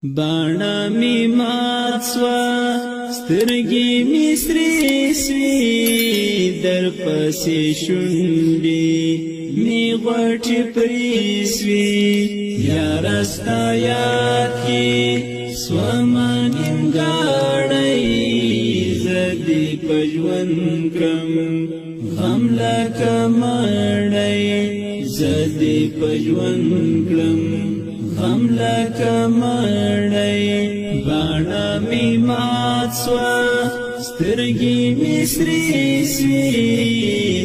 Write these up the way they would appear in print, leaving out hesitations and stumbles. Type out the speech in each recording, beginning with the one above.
باڼه می مات سوه، سترګې می سرې سوې، در پسې شونډې می غوټې پرې سوې. یاره ستا یاد کې سومه نیمګړی، زه دې په ژوند کړم غم لکه مړی، زه دې په ژوند کړم غم لکه مړی. باڼه می مات سوه، سترګې می سرې سوې،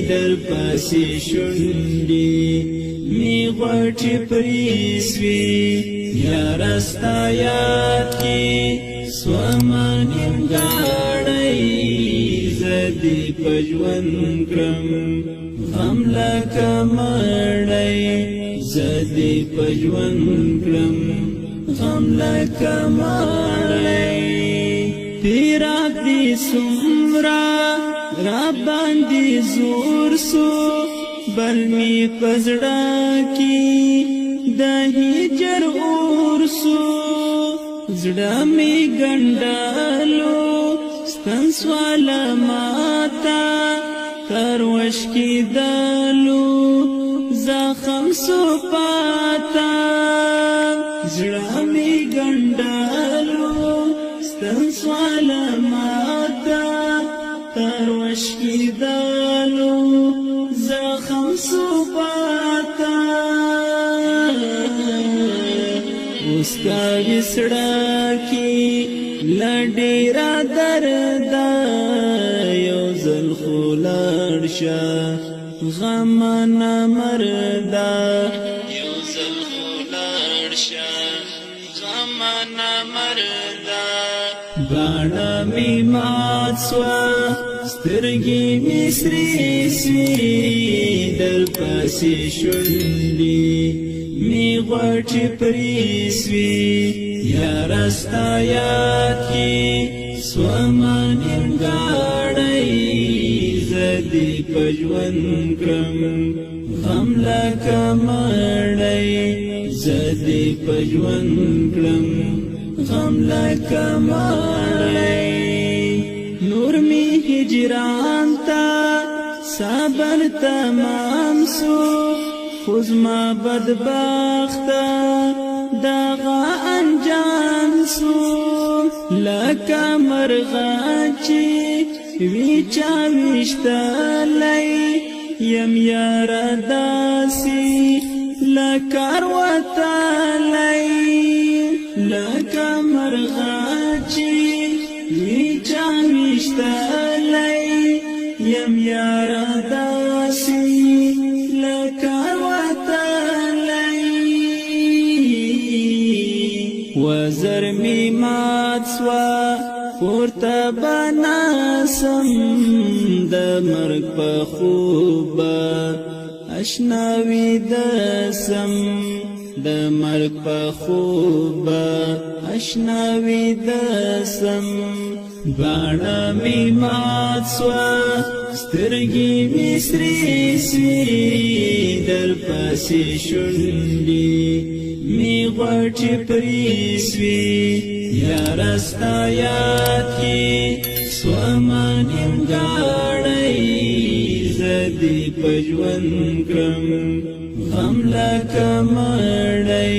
در پسې شونډې می غوټې پرې سوې. یاره ستا یاد کې سومه نیمګړی، زه دې په ژوند کړم غم لکه مړی، زه دې په ژوند کړم غم لکه مړی. تیرا دې سمرا را باندې زور سو، بل می پزړه کی د هجر اور سو. زړه می ګنډلو ستن سواله ماتا، تروش کی دلو زخم سو پاتا. زړه می ګنډلو ستن سواله ماتا، تروش کی دلو زخم سو پاتا. اوستا وسړه کی لډیرا دردا، یو ځل خلاړ شه غم نه مردا، یو ځل خلاړ شه غم نه مردا. باڼه می مات سوه، سترګې می سرې سوې، در پسې شونډې می غوټې پرې سوې. یاره ستا یاد کې سومه نیمګړی، زه دې په ژوند کړم غم لکه مړی، زه دې په ژوند کړم غم لکه مړی. نور می هجران تا صبر تمام سو، خو زما بدبخته دغه انجام سو. لکه مرغه چې وی چا ویشتلی یم، یاره داسې لکار وتلی. لکه مرغه چې وی چا ویشتلی یم، یاره داسې لکار وتلی. وزر می مات سوه، پورته بناسم، د مرګ په خوب اشناوي دسم، د مرګ په خوب اشناوي دسم. باڼه می مات سوه، سترګې می سرې سوې، در پسې شونډې می غوټې پرې سوې. یاره ستا یاد کې سومه نیمګړی، زه دې په ژوند کړم غم لکه مړی،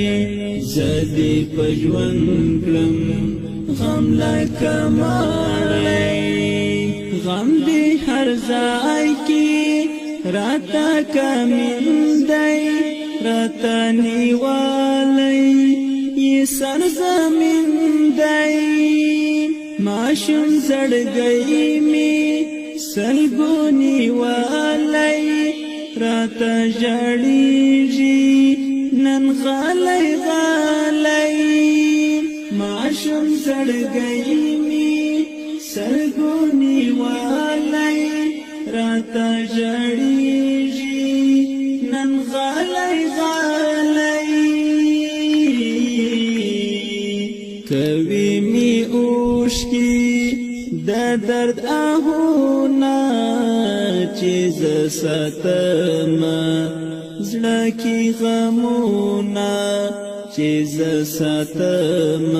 زه دې په ژوند کړم غم لکه مړی. غم دې هر ځای کې راته کمین دی، راته نیوالی یې سر زمین دی. ماشوم زړګی می سلګو نیوالی، راته ژړیږي نن غلی غلی. ماشوم زړګی می سلګو نیوالی، راته ژړیږي نن غلی غلی. کوي می اوښکې د درد آهونه، چې زه ساتم زړه کې غمونه، چې زه ساتم.